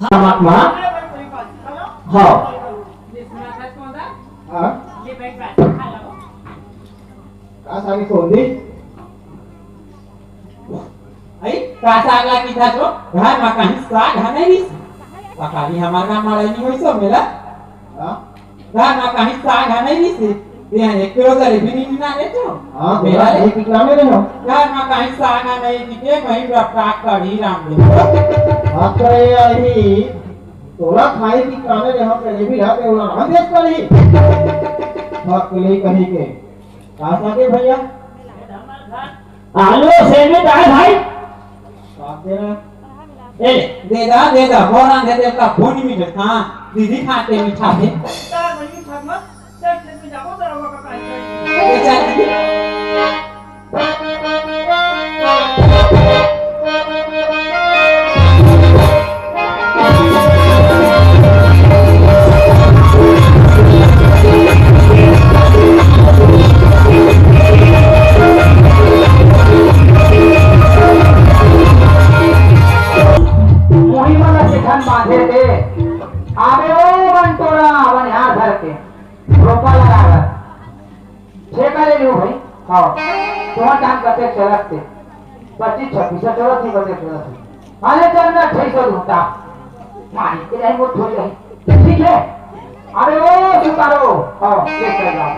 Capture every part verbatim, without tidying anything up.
हाँ, हाँ। हाँ। हाँ? का सारी सोंदी? अई, का साग ला किथा तो? घर मा कहीं साग हा नहीं रिस। पकाली हमार गाँव मा नहीं होई सो मेला। हाँ? घर मा कहीं साग हा नहीं रिस। ये एक किलो जलेबी नहीं ना ले तो। हाँ, मेला तोला ले। नहीं कितना में रहो? घर मा कहीं साग हा नहीं किथे, वहीं रफ्तार करी राम दे। हाँ, तो ये अही, तोला खाई की कामे रहो, जलेबी ला के उड़ा हम देश करी। हाँ, के लिए कहीं के। का सागे भैया? आलू सेमी दाल भाई। साग दे रहा। ए, दे दा, दे दा, बोरा दे दे का भूनी मीठा खा, दीदी खा के मीठा दे। ए, चल दीदी। मुही मन ला चिखन बांधे दे। आवे ओ मन टोरा, बनिहार धर के। रोपा लगा रहा। ठेका ले लियो भाई। हाँ। तुम्हार काम करते चलत थे। पच्चीस छब्बीस चलत ही करते चलत ही। अरे चल ना, ठीक से ढूंढता। मालिक के नहीं, वो थोड़ी रही। ठीक है। अरे ओ सुतारो। हाँ, ठीक है, जाओ।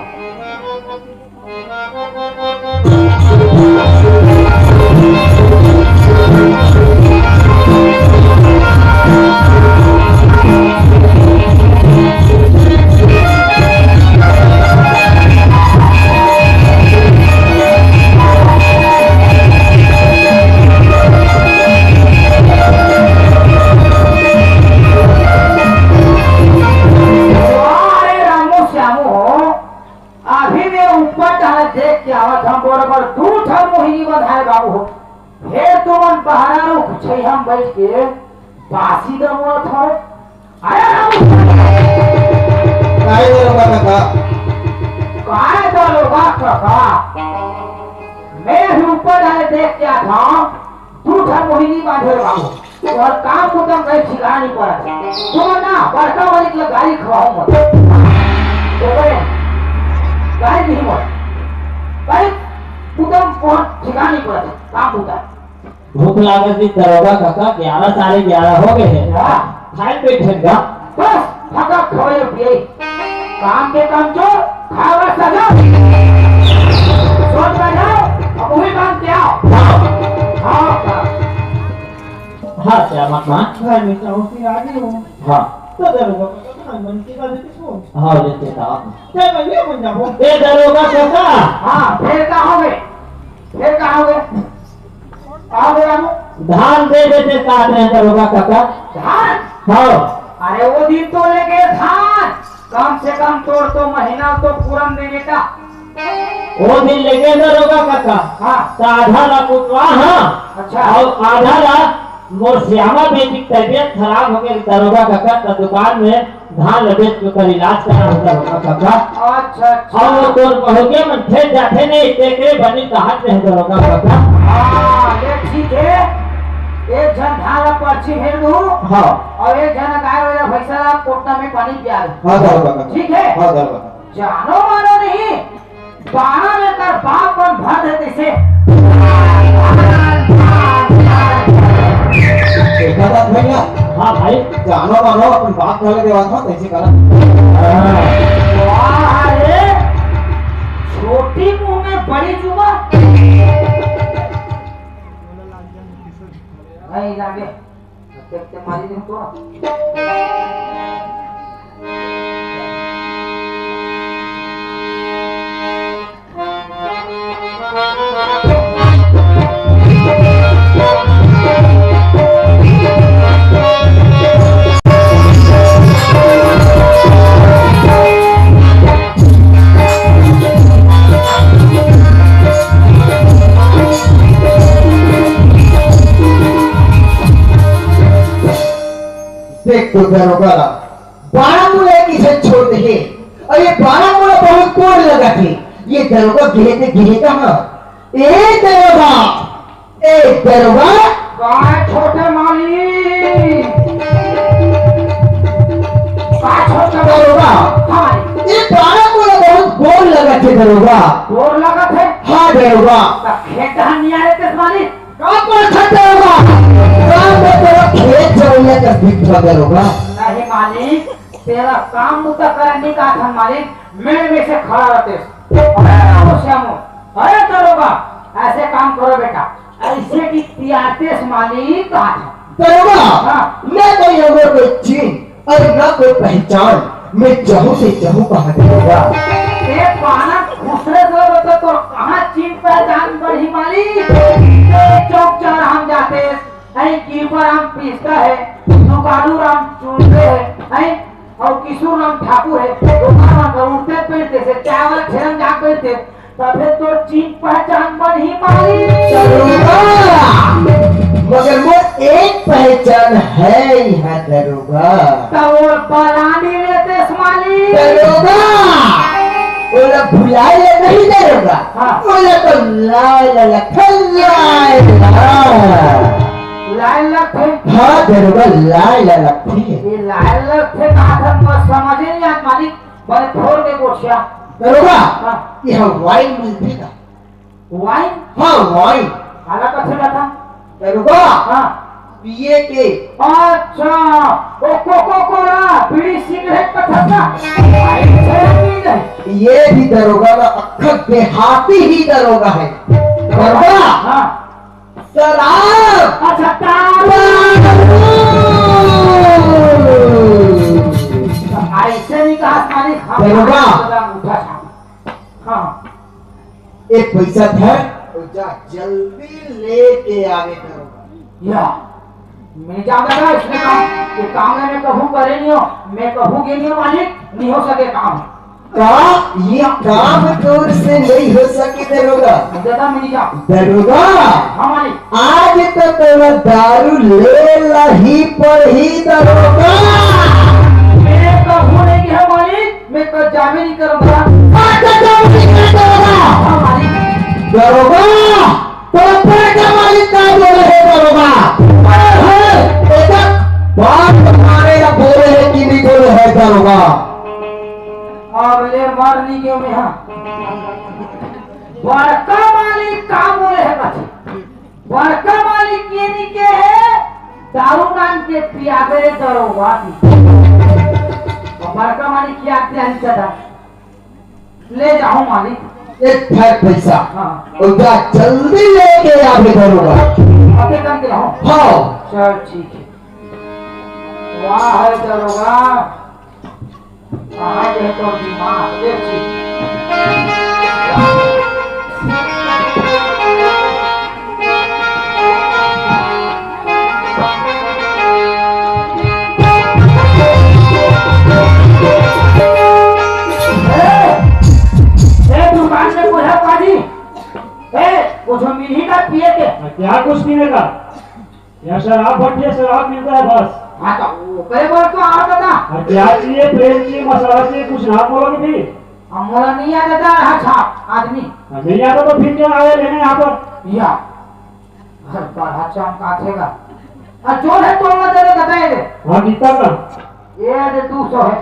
अरे रामू श्यामू हो, अभी मैं ऊपर टहल देख के आवत हूँ, बरोबर दू ठन मोहिनी बंधाए बाबू हो। फेर तुमन बहरा रुख छइहा म बइठ के बासी दमोत हव। अरे राम! काय दरोगा काका? काय दरोगा काका? मैं भी ऊपर जाके देख के आत हव, दू ठन मोहिनी बांधे बाबू। तोर काम कुटम कहीं ठिकाना नहीं पड़त। तुमन ना बड़का वाली के गाली खवाओ मत। तो बोले, गाली नहीं मत। कहीं कुटम बहुत ठिकाना नहीं पड़त। काम कुटम। भूख लागत हे दरोगा काका, ग्यारह साढ़े ग्यारह हो गए हैं। हाँ। खाए बैठे गा। बस, फका खवाए पिए। काम के काम चोर, खावा सजा। सोच में जाओ, अब वही काम क्या? हाँ। हाँ, हाँ। हाँ, क्या बात, माँ? घर में चाहो फिर आ गई हूँ। हाँ। तो दरोगा काका, धान बन के कर देते सो। हाँ, लेते था। क्या मैं ये बन जाऊँ? ए, दरोगा काका। हाँ, फिर कहाँ हो गए? फिर कहाँ हो गए? कहाँ हो गए रामू? धान दे देते साथ में दरोगा काका। धान? हाँ। अरे वो दिन तो लेके धान, कम से कम तोर तो महीना तो पूरन दे बेटा। वो दिन लेके दरोगा काका। हाँ। तो आधा ला कुटवा, हाँ। अच्छा। और आधा ला मोर श्यामा बेटी की तबीयत खराब हो गई, दरोगा काका, तो दुकान में धान ल बेच के ओकर इलाज करा होता होगा काका। अच्छा, अच्छा। और वो तोर बहुरिया मन खेत जाथे नहीं, तेकरे बनी कहत रहे दरोगा काका। हाँ, ये ठीक है। एक झन धान ला पर्ची भेज दू। हाँ। और एक झन गाय वाला भैंसा ला कोटा में पानी पिया दू। हाँ, दरोगा काका। ठीक है? हाँ, दरोगा काका। जानो मानो नहीं, बाड़ा में कर बाप मन भर दे तइसे। देखा बात भैया? हाँ भाई। जानो मानो अपन बाप घर के बात हो, तइसे करा। हाँ। वाह रे, छोटी मुंह में बड़ी जुबान। नहीं लागे। देख तो दरोगा ला, बाड़ा मुला किसे छोड़ दे। अरे बाड़ा मुला बहुत कोड़ लगा थे। ये दरोगा गिरे थे, गिरे कहाँ? ए दरोगा, ए दरोगा। काय छोटे मालिक? के दरोगा। तोर लगत हे? हाँ दरोगा। त खेत डहर नइ आए रहतेस मालिक? का करत हस दरोगा? का मैं तोर खेत जवइया कस दिखथँव दरोगा? नहीं मालिक, तेला काम बुता करे नइ काहत हन मालिक, मेड़ में से खड़ा रहतेस। अरे रामू श्यामू, अरे दरोगा, ऐसे काम करो बेटा, ऐसे कि पियातेस मालिक काहत हन। दरोगा, हाँ। मैं कोई अगर कोई चीन अउ ना कोई पहचान, मैं जहूँ से जहूँ कहाँ दरोगा। ए पाना खुसरे दो तो तोर कहाँ चीन पहचान बढ़ही मालिक? ए चौक चौराहा म जातेस, अई कीपर राम पिस्ता हे, दुकालू राम चुनरे हे, अई अउ किशोर राम ठाकुर हे, ओकर मन उठते बैठते से चाय वाला ठेला म जा बैठते, तभे तोर चीन पहचान बनही मालिक। दरोगा, मगर मोर एक पहचान हे इहाँ दरोगा। त वो बलानी रहतेस मालिक। दरोगा, ओला भुलाय ले नहीं दरोगा। हाँ। ओला तो लाय ला लगथे, लाय ला। लाय लगथे? हाँ दरोगा, लाय ला लगथे। ये लाय लगथे कहा था, मैं समझे नहीं आज मालिक, बड़े फोड़ के गोठिया। दरोगा, हाँ। ये वाइन मिलथे का? वाइन? हाँ, वाइन। काला कथे रहा था? दरोगा, हाँ। पिए के। अच्छा, वो कोको कोला, बीड़ी सिगरेट का धंधा। अरे, छोड़ दी नहीं। ये भी दरोगा ना, अक्खा देहाती ही दरोगा हे। दरोगा, हाँ। शराब। अच्छा, दारू। ऐसे नहीं कहा, साली, हाँ, दरोगा। हाँ, हाँ। हाँ। एक पैसा धर अउ जा, जल्दी लेके आवे दरोगा। या, मैं जा दरोगा, इसमें काम, ये काम है, मैं कभू करे नहीं हो, मैं कभू गे नहीं हो मालिक, नहीं हो सके काम। का ये काम तोर से नहीं हो सके दरोगा? दादा, मैं नहीं जाऊँ। दरोगा, हाँ मालिक। आज तो तोला दारू ले ला ही पड़ही दरोगा। मैं कभू नहीं गया मालिक। मैं कल जाबे नहीं करम बता। आज तो जाबे नहीं करम दरोगा। हाँ, मालिक। दरोगा, तो बड़का मालिक का बोले हे दरोगा? अरे हे, एकर बात माने ला बोले हे कि नहीं बोले हे दरोगा? अब ले मर नहीं गयो मैं, हाँ। बड़का मालिक का बोले हे बच्चे? बड़का मालिक ये नहीं के हे, दारू नान के पियाबे दरोगा दी। बड़का मालिक क्या क्या नहीं चाहता। ले जाओ मालिक। एक थर पैसा। हाँ। अउ जा जल्दी लेके आबे दरोगा। अबे करके लाओ। हाँ। चल ठीक है। वाह है दरोगा। कहाँ गए तो दिमाग? ये चीज। ए, ए, दुकान में कोई है पाजी? ए, कुछ मिली का पिए के? क्या कुछ पीने का? यहाँ शराब भट्टी है, शराब मिलता है बस। हाँ, तो वो करे बोल तो आ दादा। हाँ, क्या चाहिए? प्लेन चाहिए, मसाला चाहिए, कुछ नाम बोलो कि भी? अब मोला नहीं आता दादा, अच्छा आदमी। हाँ, नहीं आता तो फिर क्या आया लेने यहाँ पर? या। घर पर हाँ चमकाथे का। और जो है तो मैं तेरे बताए दे। हाँ, कितना का? ये दे दो सौ है।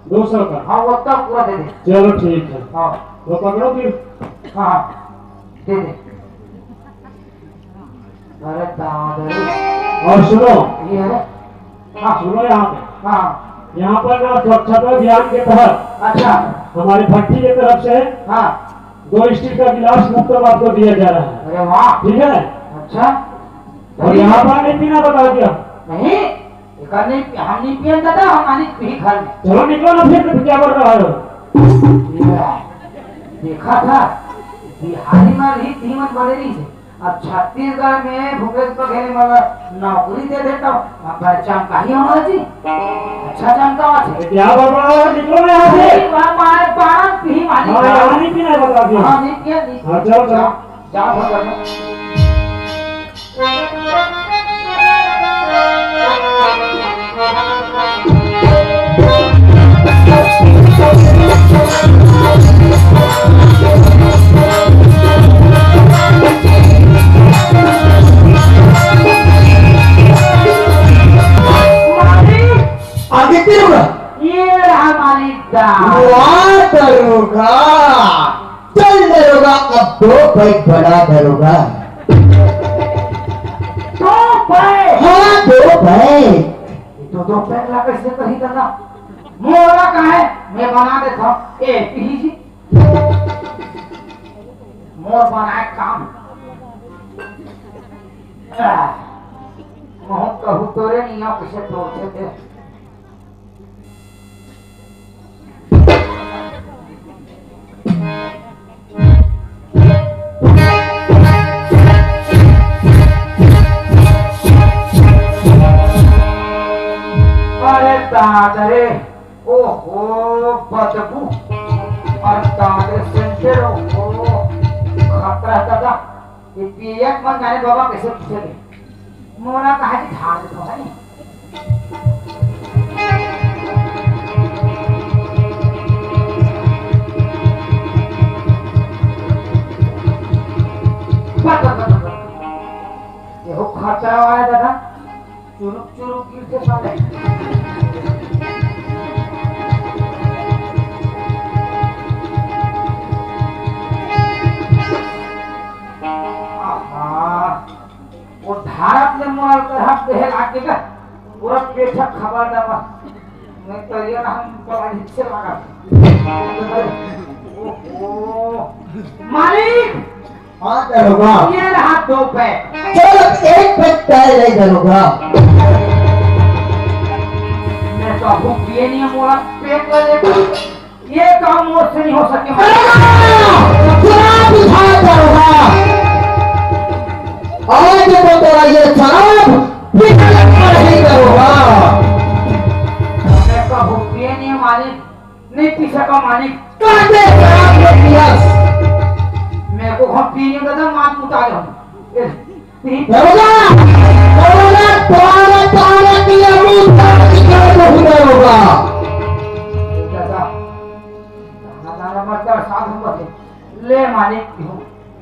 दो सौ का? हाँ, वो तक पूरा दे दे। चलो ठीक है। हाँ। वो पकड़ो फिर। हाँ, दे दे। अरे दादा रे। और सुनो। ये है। हाँ। सुनो यहाँ पे। हाँ। यहाँ पर ना स्वच्छता अभियान के तहत अच्छा। हमारे भट्टी की तरफ से हाँ। दो स्टील का गिलास मुफ्त में आपको दिया जा रहा है। अरे वाह। ठीक है? अच्छा। और यहाँ पर नहीं पीना बता दिया। नहीं, एकर नहीं, हम नहीं पियन दादा, हम आनी पी घर में। चलो निकलो ना फिर, क्या कर रहा हो? ये देखा था, बिहारी में भी तीन बने रही थे। अब छत्तीसगढ़ में भूपेश बघेल मोला नौकरी दे देता, अब भाई चमकाही हमारा जी, अच्छा चमकावा थे। क्या बड़बड़ा रहा है? निकलो ना यहाँ से। नहीं, वहाँ मारे बारह पी मालिक। हाँ, यहाँ नहीं पीना है, बता दिया। हाँ, नहीं पिया, नहीं। हाँ, चलो, चलो। जाओ, जाओ, भगवान। मालिक! आगे तेरे को। ये रहा मालिक दा। वाह, दरोगा। अब दो पैग बना दरोगा। दो पैग? हाँ, दो पैग। तो दो पैग ला कैसे कही दादा? मोला का है, मैं बना देता हूँ। ए, पीही जी, मोर बनाए काम। आह, महूँ कहूँ तोरे निया कैसे तोड़थे ते। अरे दादा रे, ओहो, बदबू। अरे दादा रे, सेंटर, ओहो, खतरा दादा। ये पियत मन जाने बाबा कैसे पीछे गए। मोला कहा कि झाड़ देता है। बस, बस, बस, बस, बस। ये हो खतरा वाला दादा, चुरुक चुरुक गिरथे साले। आहा, वो धारत ले मोर कर हाथ देहे लागे का, पूरा पेट खबर दबा। नहीं तो ये ना हम पता नहीं से लगा। ओहो, मालिक, हाँ, दरोगा। ये रहा दो पैग। चलो, एक पैग तय ले, दरोगा। मैं तो अभी पिए नहीं, मोला पेट ला लेता। ये काम मोर से नहीं हो सके। दरोगा! शराब उठा, दरोगा। आज तो तेरा ये शराब पीने लग पड़ेगी, दरोगा। मैं तो अभी पिए नहीं, मालिक। नहीं पी सका मालिक। काटे शराब में पियस। मैं को हम पीने का था, मार मुता जाऊं। ए, पी। दरोगा, दरोगा, तुम्हारा, तुम्हारा पिया मुंह तक निकाल दो, दरोगा। दादा, दादा, मत कर, साधु मत। ले मालिक, पीऊं।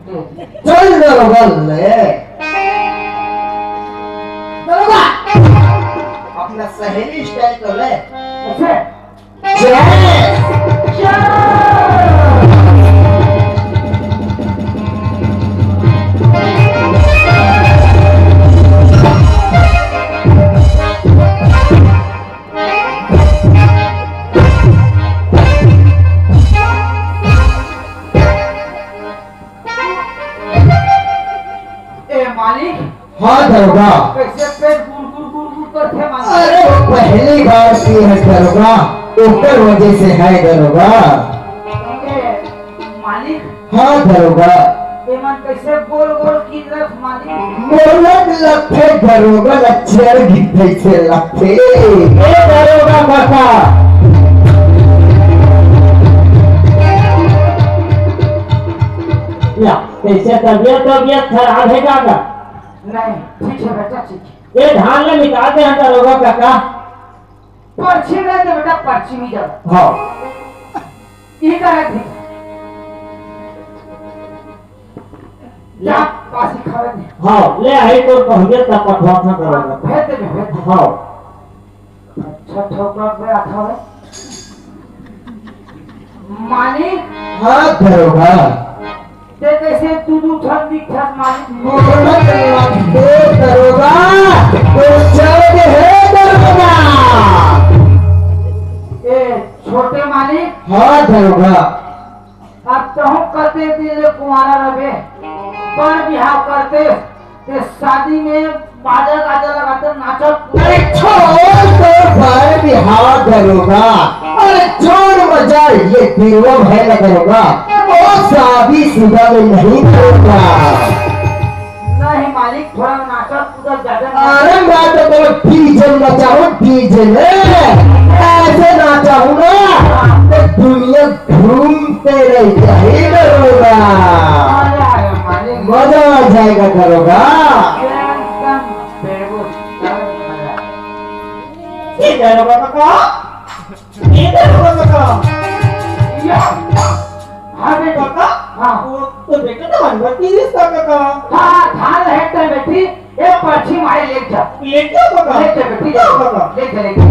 ले। चल दरोगा, ले। दरोगा, अपना सहेली स्टाइल तो ले। अच्छा। ए मालिक, हाँ दरोगा। कैसे पेट गुड़ गुड़ गुड़ गुड़ करथे मालिक? अरे, वो पहली बार की है दरोगा, ओकर वजह से है दरोगा। ए मालिक। हाँ दरोगा। एमन कैसे गोल गोल गिरत मालिक? मोलक लगथे दरोगा, लच्चर गिरथे से लगथे। ए दरोगा बता। या, कैसे तबियत, तबियत खराब है का? नहीं, ठीक है बेटा, ठीक है। ये धान ले निकाल दे हम दरोगा काका। पर्ची नहीं दे बेटा, पर्ची नहीं जावे। हाँ। ये का रख दे। ले। जा, पासी खावे दे। हाँ, ले आई तो पहुंचे तब पठवा था दरोगा। भेज दे, भेज दे। हाँ। अच्छा, ठोका पे आता है। मालिक। हाँ, दरोगा। ते कैसे तू दू ठन दिखत मालिक? मोहम्मद लखो दरोगा, तो चल दे हे दरोगा। ए, छोटे मालिक। हाँ, दरोगा। अब तहूँ कते दिन ले कुंवारा रहे, बर बिहाव करते, ते शादी में बाजा गाजा लगाते नाचत। अरे छोड़ तो बर बिहाव दरोगा, अरे जोर मजा ये दिलवा है ना दरोगा, वो शादी शुदा में नहीं दरोगा। नहीं मालिक, थोड़ा नाचत कूदत ज्यादा नहीं। अरे मैं तो तेरा डीजे नचाऊं, डीजे में ऐसे नाचाऊं ना, तो दुनिया घूमते रह जाए दरोगा। अरे, अरे, मालिक। मजा आ जाएगा दरोगा। एकदम बेहोश, मजा। ये दरोगा का ये तो होगा काका। या। हाँ बेटा। काका, हाँ। वो तो बेटा तो हलवा की रिश्ता काका। हाँ, धान हेट तैं बेटी, ये पर्ची मारे ले जा। ले जा काका। ले जा बेटी। क्या काका? ले जा, ले जा।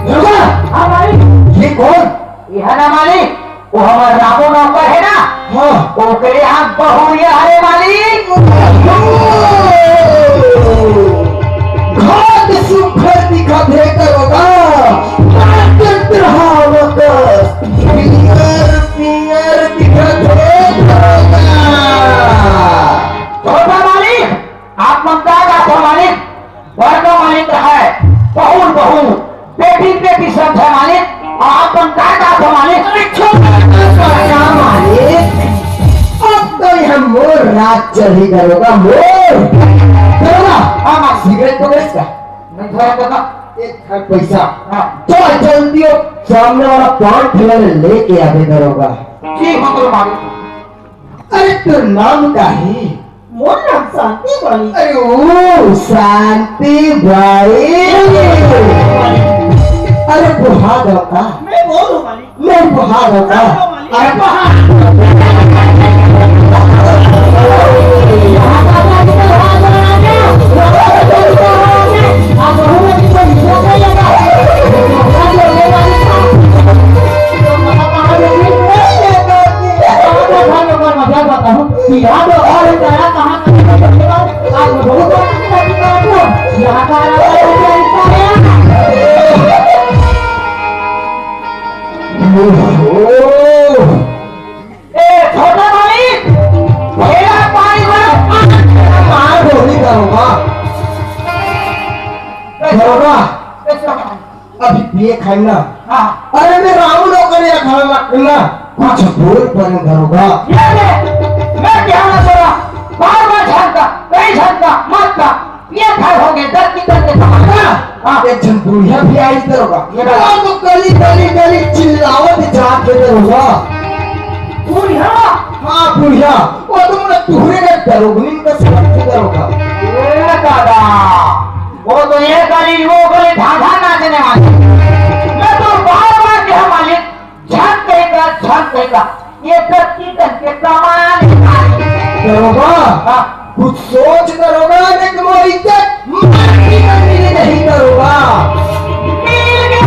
दरोगा! हाँ मालिक। ये कौन? ये है ना मालिक, वो हमारा रामू नौकर है ना, हाँ। ओकरे हाथ बहुरिया हरे मालिक। घाट सुघर दिखत हे दरोगा, नाक चंद्रहावत पियर पियर दिखत हे दरोगा। छोटा मालिक, आप मन का जात हो मालिक? बड़का मालिक है, बहू बहू, बेटी बेटी समझे मालिक। आप मन का जात हो मालिक? अरे छोटा का मालिक, अब तो यह मोर राज चली दरोगा, मोर। दरोगा, हाँ, हाँ। सिगरेट पकड़े का? नहीं, थोड़ा पकड़। एक घर पैसा। हाँ। तो जल्दी हो, सामने वाला पान ठेला ले लेके आ दे दरोगा। जी, हाँ, तो मालिक। अरे, तोर नाम का हे? मोर नाम शांति बाई। अरे, ओ, शांति बाई। अरे, बुढ़ा दो का? मैं बोलूं मालिक। मैं बुढ़ा दो का? अरे, बुढ़ा। ए, छोटा मालिक, मेरा पानी भर। मार बोली दरोगा। दरोगा। अभी पिए खाई ना। हाँ। अरे मैं रामू नौकर या खाना ना, कुछ बोल पर दरोगा। ये ले, मैं क्या ना बोला, बार बार झांका, कहीं झांका, मत का, ये घर हो गए, दस की दस के समान। हाँ। हाँ। एक झन बुढ़िया भी आई दरोगा। ये बात। वो तो गली, गली, गली चिल्लावत जात हे दरोगा। बुढ़िया? हाँ, बुढ़िया। वो तो मतलब तुहरे का दरोगनी का समझ दरोगा। ए दादा, वो तो ये गली, वो गली, धाधा नाचने वाली। मैं तो बार बार कहा मालिक, झन कहेगा, झन कहेगा। ये धरती धन के कमाल है। दरोगा, हाँ। कुछ सोच दरोगा, नहीं तो वो इज्जत माटी में मिली नहीं दरोगा। मिल गए,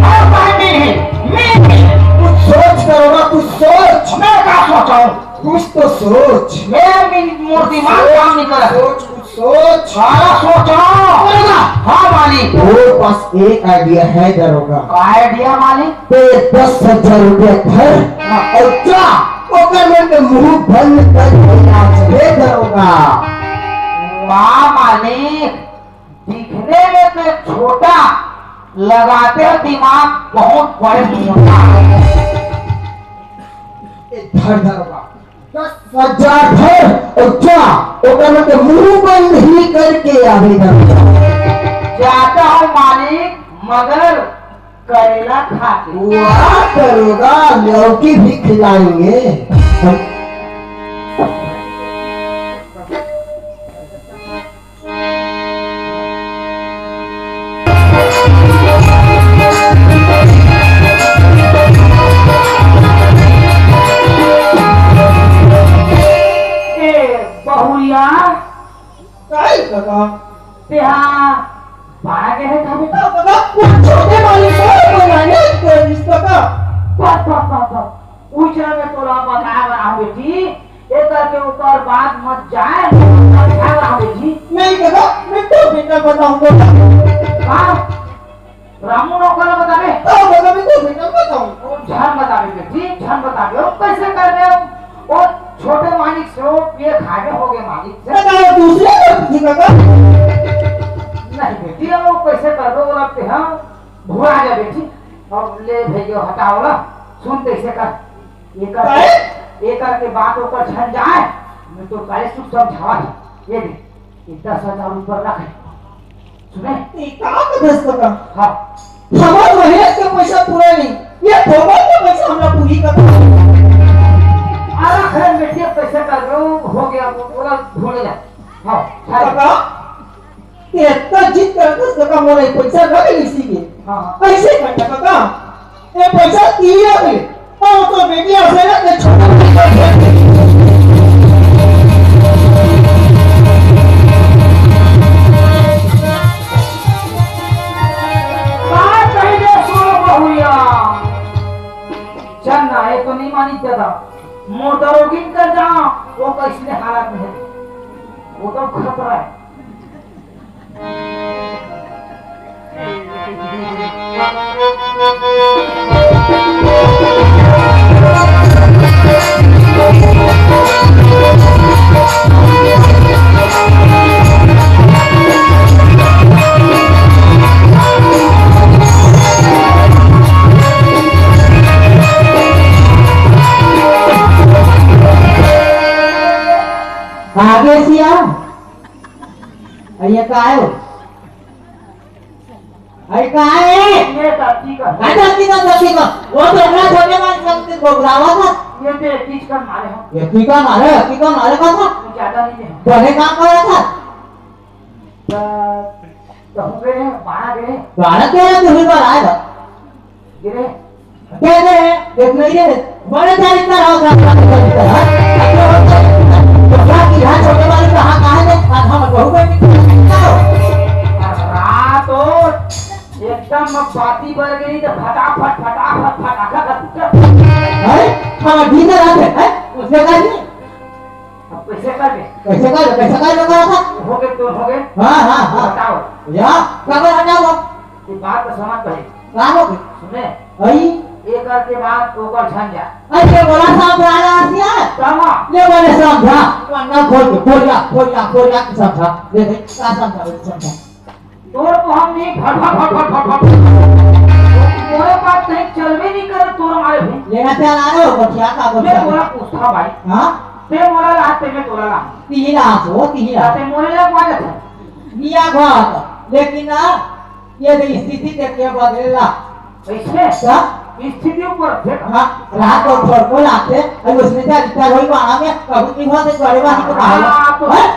और भाई मिल गए, मिल गए। कुछ सोच दरोगा, कुछ सोच। मैं क्या सोचाऊं? कुछ तो सोच। मैं भी, मोर दिमाग काम नहीं कर रहा। सोच, कुछ सोच। सारा सोचा। दरोगा। हाँ, मालिक। मोर पास एक idea है, दरोगा। का idea, मालिक? ते दस हजार रुपया धर हाँ। और जा, ओकर मन के मुंह बंद कर के नाच ले, दरोगा। वाह, मालिक, दिखने में तो छोटा, लगाते हो दिमाग बहुत बड़े, मोटा। ए, धर, दरोगा। दस हजार धर और जा, ओकर मन के मुंह बंद ही करके आवेदन। जाता हूँ मालिक, मगर करेला खा के। वाह दरोगा, लौकी भी खिलाएंगे। ए, बहुरिया। काई काका? तेहा बाहर गए है कभी? काका, वो छोटे मालिक को बुलाने को रिश्ता का। बस, बस, बस, बस। उजरा में तोला बता रहा हूँ बेटी, एकर के ऊपर बात मत जाए, समझा रहा हूँ बेटी। नहीं काका, मैं तो बेटा बताऊंगा। हाँ? रामू नौकर बताबे? हाँ, बताबे तो बेटा बताऊं। ओ, झन बताबे बेटी, झन बताबे। ओ, कैसे कर रहे हो? ओ, छोटे मालिक से हो, ये खाने हो गए मालिक से। बताओ, दूसरे को पूछी काका। नहीं बेटी, अब वो कैसे कर रहे हो, बोला कि हाँ, भुला गया बेटी। अब ले भैया, हटाओ ला, सुन कैसे कर। एकर, काहे? एकर के बात ओकर झन जाए, मैं तो काहे सुख समझावा था। ये दे, ये दस हजार ऊपर रख। सुने? ये का कथस काका? हाँ। हमार महीना के पैसा पूरा नहीं, ये भगवान के पैसा हमरा पूरी कर। आ रख रे बेटिया, पैसा कर दो, हो गया, वो बोला, भूल जा। हाँ, हाँ। काका, ये इतना जिद करत हस काका, मोला ये पैसा ना मिली इसी के। हाँ, हाँ। कैसे करना काका? ये पैसा दिया ले। और तो बेटी ऐसे ना कि छोटा बेटा है। बात कही दे सुनो बहुया। चल ना, ये तो नहीं मानी दादा। मोर दरोगी आगे सिया, अरे ये का है वो? अरे का है? ये धरती का। हाँ, धरती का, धरती का। वो तो अपना छोटे मान संग से घबरावा था। ये तो एक चीज का मारे हम। ये की का मारे, की का मारे का था? ज्यादा नहीं है। बड़े काम करा था। तो, तो हो गए हैं, बारह गए हैं। बारह गए हैं, तो फिर बारह आएगा। गिरे। दे दे, देख नहीं रे। बड़े तारीख का रहो, का, का, का, का, हाँ? अब तो होते, तो क्या कि यहाँ छोटे वाले कहाँ, कहाँ दे? आज हम बहू बेटी को करो। रात हो, एकदम अब बाती बढ़ गई तो फटाफट, फटाफट, फटाखा का टूटा। अरे, हम अभी तो रात है, हैं? उसने कहा नहीं। अब कैसे कर दे? कैसे कर, कैसे कर रहा था? हो गए तो हो गए। हाँ, हाँ, हाँ। बताओ। या, क्या कर हटाओ? ये बात तो समझ भाई। का हो गए? सुने? अई? ये करके बात ओकर झंझट। अरे, बोला साहब, राजा आसिया। कहाँ? ले, मैंने समझा। वरना खोल के, खोल जा, खोल जा, खोल जा, समझा। ले, ले, का समझा, ले, समझा। तोर तो हम नहीं, फट, फट, फट। तोरे बात नहीं, चलबे नहीं करे, तोर मारे भी। लेना चला रहे हो, गोठिया का ये गोठिया। तोरा पूछता भाई। हाँ? ते मोला ला, ते मैं तोला ला। तिही ला, हो, तिही ला। ते मोरे ला कहा जाता है? निया घात, लेकिन ना, ये जो स्थिति देख के बदलेला। कैसे? क्या? स्थिति ऊपर थे। हाँ, रात को थोड़ को लाते, अब उसमें क्या लिखा वही बाड़ा में, कभी नहीं हुआ तो बड़े बात को कहा। हाँ, तो हैं?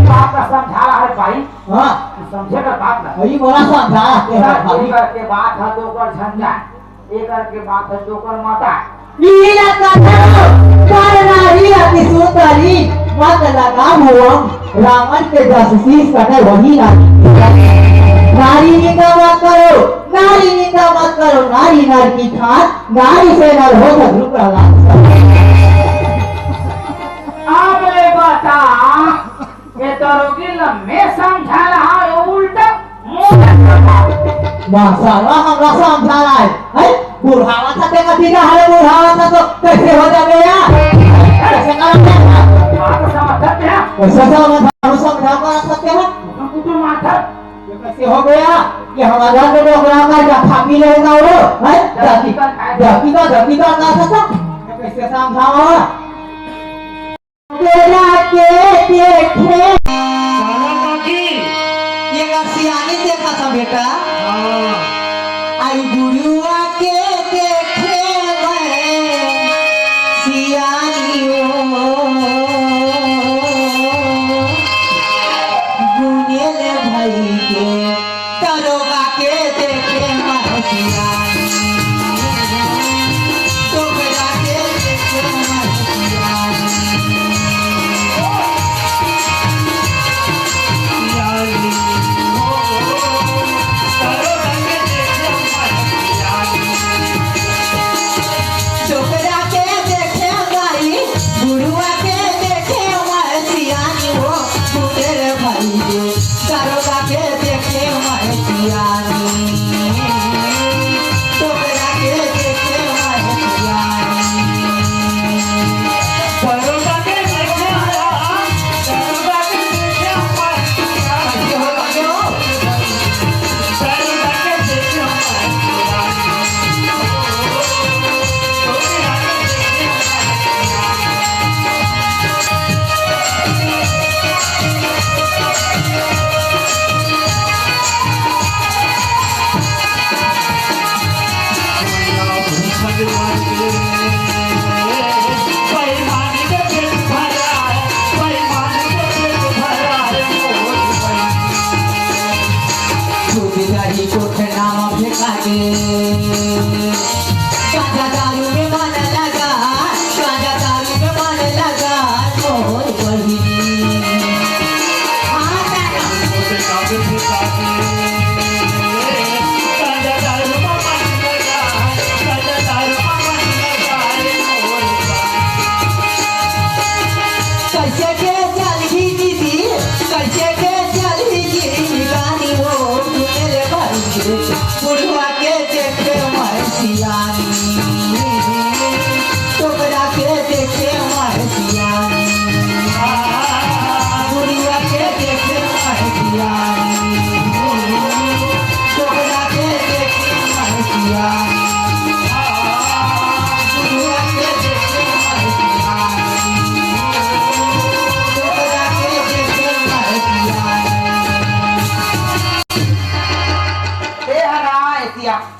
बात का समझा रहा है भाई। हाँ। तू समझे कर बात ना। वही बोला समझा रहा है, क्या हाँ, भाई। ये करके बात है तो कर झंझट। एकर के बात है जोकर माता। लीला कथन कर नारी अति सुंदरी, मत लगा भुवन रावण के जस शीश कटे वही नारी। नारी निंदा मत करो, नारी निंदा मत करो, नारी नर की खान, नारी से नर हो सदगुरु प्रहलाद। अब ले बता, ये दरोगी ल मैं समझा रहा हूँ, ये उल्टा मोर समझा। माशाल्लाह, हमरा समझा रहा है। हैं? बुढ़ावा था तेरा दीदा, हरे बुढ़ावा था तो कैसे हो जावे यार? कैसे करोगे? बात समझते हैं। कैसे समझा, समझा सकते हैं? कुटुम कुटुम माथा। ये कैसे हो गया? ये हमारा तो डोकरा का जफा पी लेगा वो, हैं? धरती का, धरती का, धरती का ना सकता। ये कैसे समझावा? तोरा के देखे। काला काकी। ये का सियानी देखा था बेटा। हाँ। आई बुढ़ुआ के देखे मैं सियानी हो। गुनेल भाई के दरोगा के देखे मैं सियानी। डोकरा के देखे मैं सियानी। डोकरा के देखे माई, बुढ़वा के देखे माई, सियानी हो, बुढ़े रे भाई रे। दरोगा के देखे माई सियानी, डोकरा के देखे माई सियानी। दरोगा के देखे माई, दरोगा के देखे माई सियानी। छूट जाही कोठना म फेंका के। गांजा दारू में मन लगा, गांजा दारू में मन लगा, मोर बहिनी। हाँ, गाना। गांजा दारू में मन लगा, गांजा दारू में मन लगा, मोर बहिनी। कैसे के चलही दीदी, कैसे के चलही दीदी, गानी हो, मेरे भाई, बुढ़वा के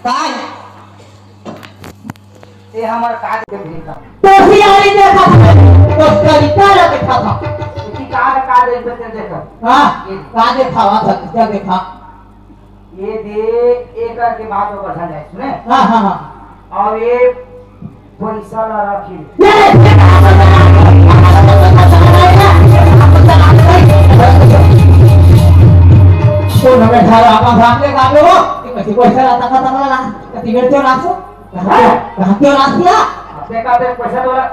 काय? ये हमर का देख रही था? तो सियारी देखा था, तो तरीका ला देखा था। इसी का, का देख, देख, देखा। हाँ, ये। का देखा हुआ था, क्या देखा? ये दे, ये करके बात होकर समझाए, सुने? हाँ, हाँ, हाँ। और ये पैसा ला रखी। ये तो हमें घर आपा सामने काम लो, ये कैसे पैसा ला, तका, तका ला, कति बेर तो राखो? कहाँ के, कहाँ के राखिया? अपने का ते पैसा तो ला।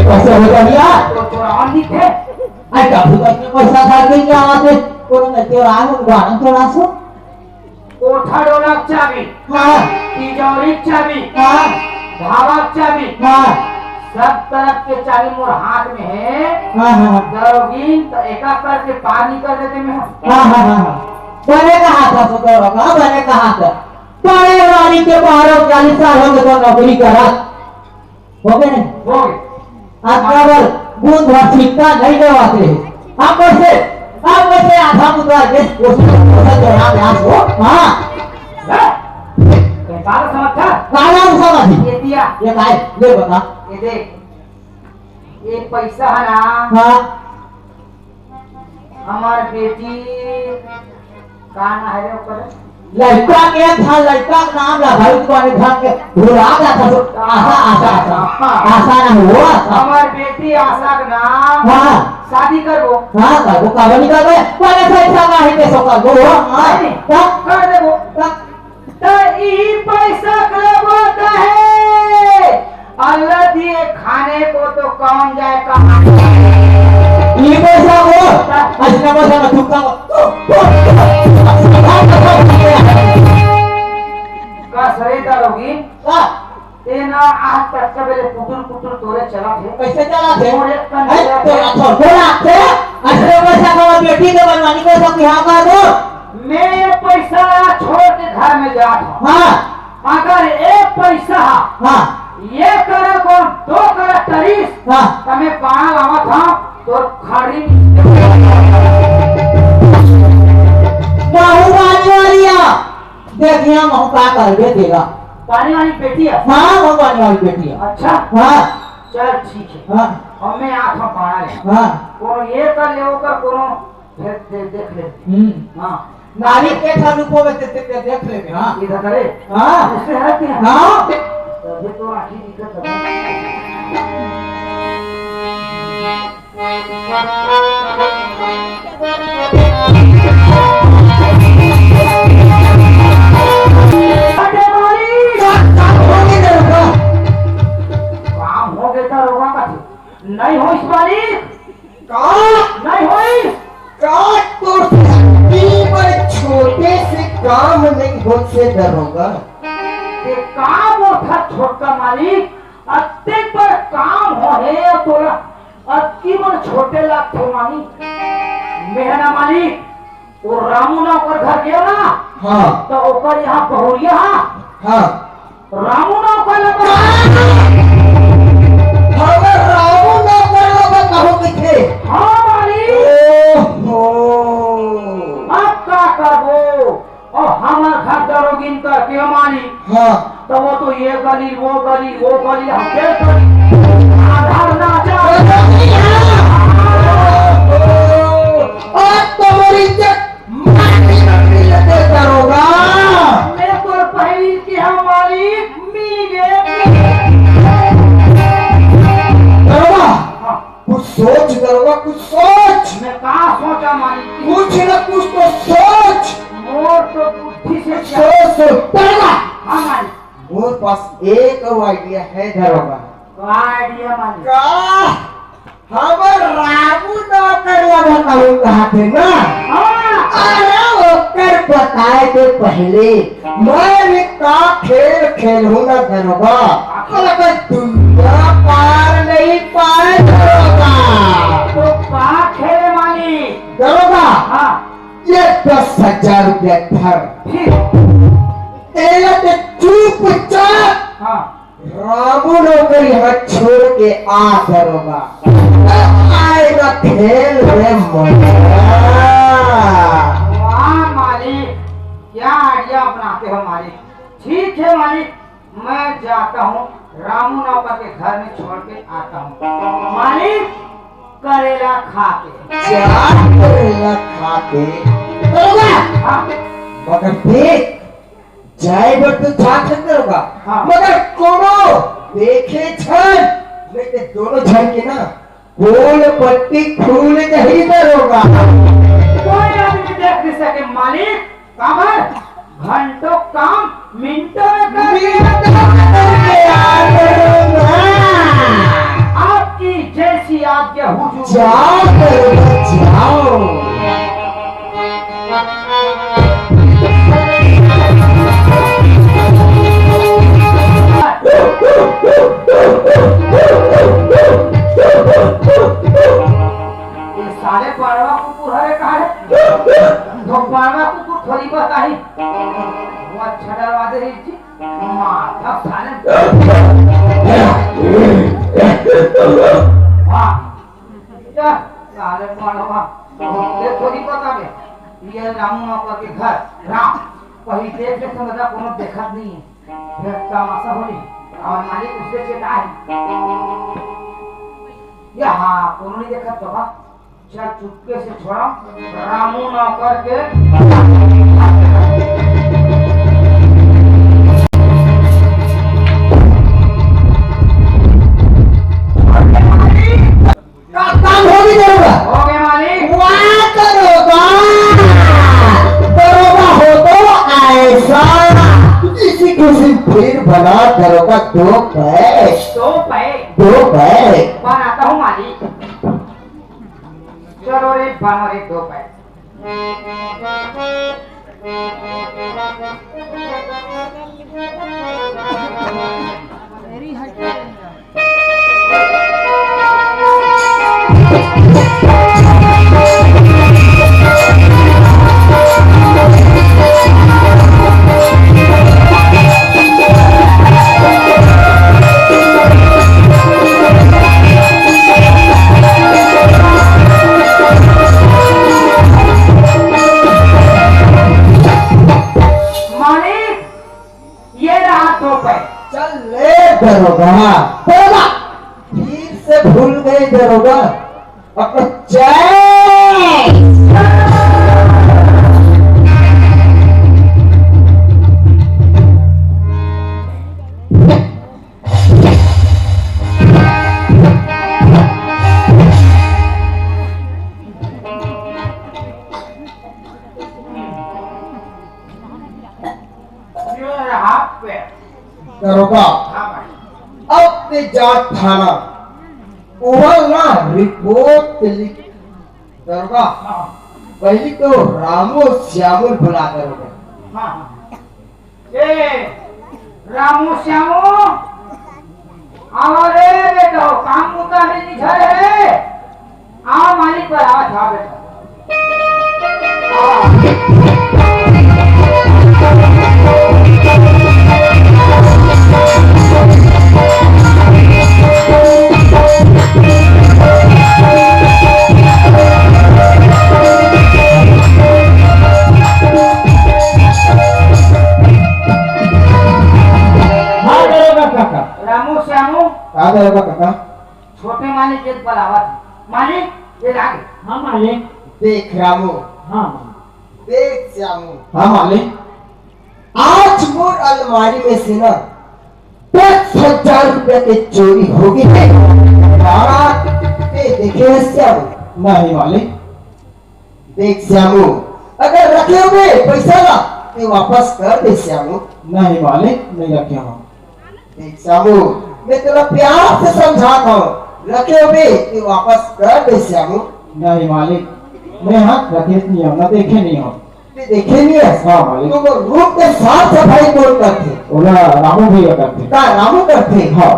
पैसा हो गया? तो चोरावन नहीं थे। आई का भी पैसा था, के क्या बात है? कोई नहीं चोरा, वो बारह चोरा सो। कोठा डोला के चाबी, हाँ। तिजौरी के चाबी, हाँ। ढाबा के चाबी, हाँ। सब तरफ के चाबी मोर हाथ में है। हाँ, हाँ, हाँ। दरोगिन तो एका करके पार निकल देते में। हाँ, हाँ, हाँ, हाँ। बने कहा था सो दरोगा, बने कहा था। बड़े वाली के बारह चालीस साल हो गए तो नौकरी करा। हो गए नहीं? हो गए। आज का बार बूंद भर छिटका नहीं देवाते। हम कैसे, हम कैसे आधा मुद्दा के कोशिश करते हैं, आप यहाँ से हो? हाँ। हैं? ये बात समझ था? काला समझ। ये दिया। ये काय? ये बता। ये देख, ये पैसा है ना? हाँ। हमार बेटी का नाम है रे ओकर? लड़का के था, लड़का के नाम ला भाई, तुम्हारे घर के भुला जाता तो आशा, आशा, आशा। हाँ। आशा ना हुआ, आशा। हमार बेटी आशा के नाम हाँ। शादी करबो। हाँ, करबो, करबो, नहीं करबो। पहले से ऐसा ना है, कैसे करबो, हाँ। नहीं, तब कर देबो। तब त ई पैसा के लेबो कहे? अल्लाह दिए खाने को तो कौन जाए कहाँ? ई पैसा को, आज का पैसा में थूकता हो। का सरे का लोगी? का? ते ना आज तक के बेले कुटुर कुटुर तोरे चला थे। कैसे चला थे? तोरे कन हैं? चला थे। तोरा थोड़ा बोला थे? आज का पैसा का बेटी के बनवानी को सब यहाँ का दो। मैं ये पैसा छोड़ के घर में जात हूँ। हाँ। अगर एक पैसा हाँ। ये करे को, दो करे टरिस, हाँ। तो मैं बाण लावत हूँ, तो खड़ी बाहुबली वाली आ। देखिया महू का करबे तेरा। पानी वाली बेटी है? हाँ, वो पानी वाली बेटी है। अच्छा। हाँ। चल ठीक है। हाँ। और मैं आत हूँ बाण ले। हाँ। कोनो ये कर ले, वो कर, कोनो फिर दे-, देख ले। हम्म। हाँ। नारी के था रूपो में ते, ते, ते देख ले, हाँ। इधर करे। हाँ। उससे है क्या? हाँ। तभी तो आँखी दिक्कत है। अरे मालिक! काम हो गया, काम हो गया, रोगा का नहीं होइस मालिक। का? नहीं होइस। का तोर धरती पर छोटे से काम नहीं होत हे दरोगा? ये काम होत हे छोटका मालिक, अत्ते बड़ काम होहे तोला अतकी बड़ छोटे लागथे मालिक। मेहना मालिक, वो रामू ना ओकर घर गयो ना, हाँ। तो ओकर यहाँ बहुरिया हा। हाँ। रामू ना ओकर लगा। हवे रामू ना ओकर लगा कहूँ किथे। हाँ, मालिक। ओहो। अब का करबो? और हमार घर दरोगिन करके मालिक। हाँ। तो वो तो ये गली, वो गली, वो गली, हम ये गली। आधार ना जा। अरे नहीं है। ओ, ओ, आज तो मेरी इज्जत माटी में मिल के दरोगा। मैं तो पहली के हम मालिक मिल गए। दरोगा, हाँ। कुछ सोच दरोगा, कुछ सोच। मैं का सोचा मालिक? कुछ ना कुछ तो सोच। मोर तो बुद्धि से कुछ क्या? सोच, सोच। दरोगा। हाँ मालिक। मोर पास एक और idea है दरोगा। का idea मालिक? का? हमर रामू नौकर ला बताऊं कहा थे ना? हाँ। अरे ओकर बताए के पहले मैं भी का खेल खेलहूं ना दरोगा, ओकर दुनिया पार नहीं पाए दरोगा। तो का खेले मालिक? दरोगा, हाँ। ये दस हजार रुपया धर। फिर? तेला ते चुपचाप हाँ। रामू नौकर यहाँ छोड़ के आ दरोगा। तब आएगा खेल में मजा। वाह मालिक, क्या idea अपना। मालिक। ठीक है मालिक, मैं जाता हूँ, रामू नौकर के घर में छोड़ के आता हूँ। मालिक, करेला खा के। जा करेला खा के। दरोगा! हाँ। मगर देख, जाए बर तो जात हन दरोगा। हाँ। मगर कोनो देखे झन, नहीं ते दोनों झन के ना पोल पट्टी खुल जाही दरोगा। कोई आदमी देख नहीं सके मालिक, काबर? घंटों काम मिनटों में कर दिया। मिनटों में कर दिया, दरोगा। आपकी जैसी आज्ञा हुजूर। जाओ दरोगा, जाओ। ये साले बड़वा कुकुर हरे का रे? तो बड़वा कुकुर थोड़ी बताही। वो अच्छा डरवा दे रही थी। माथा साले। वाह। ये साले बड़वा। ये थोड़ी बतावे। ये रामू नौकर के घर। राम। वही देख ले समझा कोनो देखत नहीं है। फिर तमाशा होली। और मालिक उससे चेताही। यहाँ कोनो नहीं देखत बाबा। चल चुपके से छोड़ा। रामू नौकर के। काम हो गई दरोगा। हो गए मालिक। वाह दरोगा। दरोगा हो तो ऐसा। इसी खुशी फिर बना दरोगा दो पै। दो पै। दो पै। बनाता हूँ मालिक। चलो रे बनो रे दो पै। मालिक, ये रहा दो पै। चल ले दरोगा। दरोगा, फिर से भूल गए दरोगा। अब तो जय। दरोगा, हाँ भाई। अब ते जा थाना, उहल ना रिपोर्ट लिख। दरोगा, हाँ। पहली तो रामू श्यामू बुला दरोगा। हाँ, हाँ। ए, रामू श्यामू, आवा रे बेटो, काम बुता में निझर है। आवा मालिक पर आवा था बेटो। हाँ, दरोगा काका। रामू श्यामू। का दरोगा काका? छोटे मालिक एक बलावत। मालिक, ये लागे। हाँ, मालिक। देख रामू। हाँ, मालिक। देख श्यामू। हाँ, मालिक। आज मोर अलमारी में से ना दस हजार रुपया के चोरी हो गई है। महाराज, ते देखे है श्यामू? नहीं, मालिक। देख श्यामू, अगर रखे होबे पैसा ला, ते वापस कर दे श्यामू। नहीं मालिक, नहीं रखे हों। देख श्यामू, मैं तोला प्यार से समझात हूँ, रखे होबे ते वापस कर दे श्यामू। नहीं मालिक, मैं हाथ रखे नहीं हों, ना देखे नहीं हों। ते देखे नहीं है? हाँ मालिक। तो वो रूम के साफ सफाई कौन करथे? ओला रामू भैया करथे। का रामू करथे? हाँ।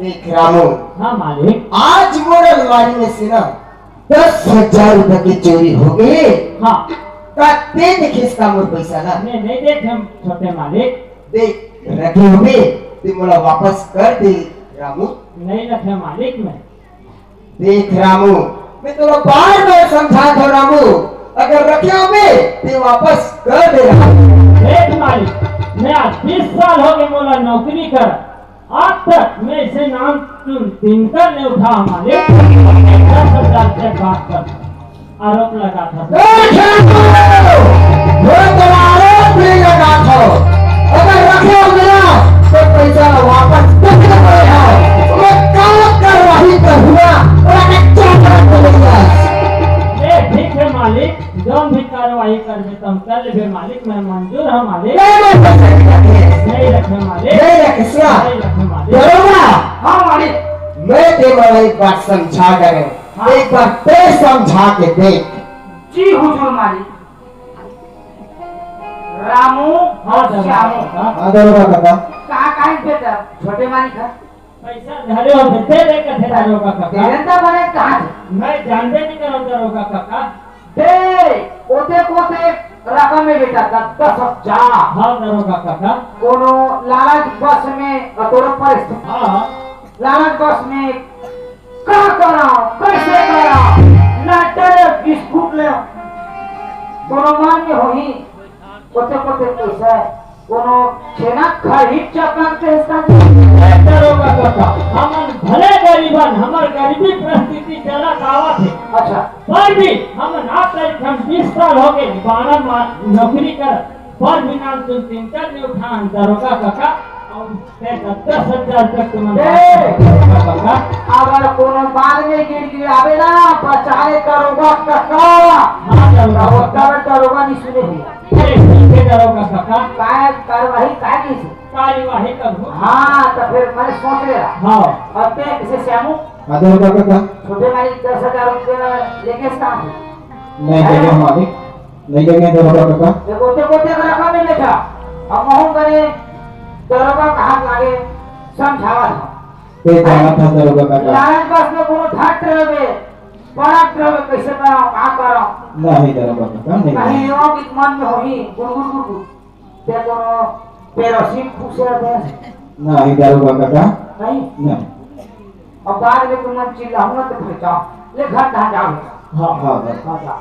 देख रामू। हाँ मालिक। आज मोर अलमारी में से ना दस हजार रुपया के चोरी हो गए। हाँ। का ते देखिस का मोर पैसा ला? नहीं, नहीं देखे छोटे मालिक। देख, रखे होबे, ते मोला वापस कर दे, रामू। नहीं रखे मालिक मैं। देख रामू, मैं तोला बार बार समझात हूँ रामू, अगर रखे होबे, ते वापस कर दे रामू। देख मालिक, मैं आज बीस साल हो गए मोला नौकरी कर, आज तक मैं इसे नाम तुम तिनकर नहीं उठा हमारे। दस हजार से बात कर आरोप लगा था। ए, खेलू! वो तो आरोप नहीं लगा था। अगर रखे हो गया, तो पैसा वापस कैसे करे हो? मैं क्या कार्रवाई करूँगा? और अगर क्या करूँगा? ए, ठीक है मालिक, जौन भी कार्रवाई करबे, तुम कर लेबे मालिक, मैं मंजूर हूँ मालिक। नहीं, नहीं, नहीं, नहीं। नहीं रखे मालिक। नहीं रखे, सुना। नहीं रखे मालिक। दरोगा। हाँ मालिक। मैं ते मला एक बात समझा करे। हाँ। एक बार ते समझा के देख। जी हुजूर मालिक। रामू हाँ, और दरोगा श्यामू। काका। हाँ, दरोगा काका। कहाँ, कहाँ है बेटा? छोटे मालिक है। पैसा धरे हो, दे दे कथे दरोगा काका। देवेंद्र बने कहाँ से? मैं जानबे नहीं करूँ दरोगा काका। दे, ओते कोते रकम में बेटा, दस, दस हजार। हाँ, दरोगा काका। कोनो लालच बस में, और तोरो परिस्थिति। हाँ, हाँ। लालच बस में का करा, कैसे करा, ना डरे बिस्कुट ले। कोनो मन में होही, कोते कोते पैसा है, कोनो छेना खरीद चक्कर के हिसाब से। ए दरोगा काका, हमन भले गरीबन, हमर गरीबी परिस्थिति चलत आवत है। अच्छा। पर भी हमन आज करीब हम बीस साल हो गए, बारह मा-, नौकरी कर, पर भी नाम तुम तिनकर नहीं उठान दरोगा काका, और ते दस दस हजार तक तुमन ए! दरोगा काका। अगर कोनो बाल में गिर गिर आवे ना, बचाए दरोगा काका। हाँ, दरोगा तब काका। तब दरोगा नहीं सुने भैया। ए, ठीक है, दरोगा काका। काय कार्रवाई काय नहीं सुने? कार्यवाही करूँ। हाँ, तो फिर मैंने सोच लिया। हाँ। और ते किसे श्यामू? हाँ, दरोगा काका। छोटे मालिक दस हजार रुपये लेके काम। नहीं देंगे मालिक, नहीं देंगे दरोगा काका। ये गोते गोते का रकम नहीं लेता। अब महूं करे दरोगा का हाथ लागे समझावा था। ते जाना था दरोगा काका। लालच बस में कोनो धाट रहे, पड़त रहे, कैसे करा, का करा। नहीं दरोगा काका, नहीं। कहीं यो कि मन में होही, गुड़गुड़ गुड़गुड़। ते कोनो पेरोसी फूसे दे। नहीं दरोगा काका। नहीं? नहीं। अब बाद में तुम चिल्लाऊंगा तो फिर जाओ। ले घर कहाँ जाओ? हाँ, हाँ, हाँ। हाँ, जाओ।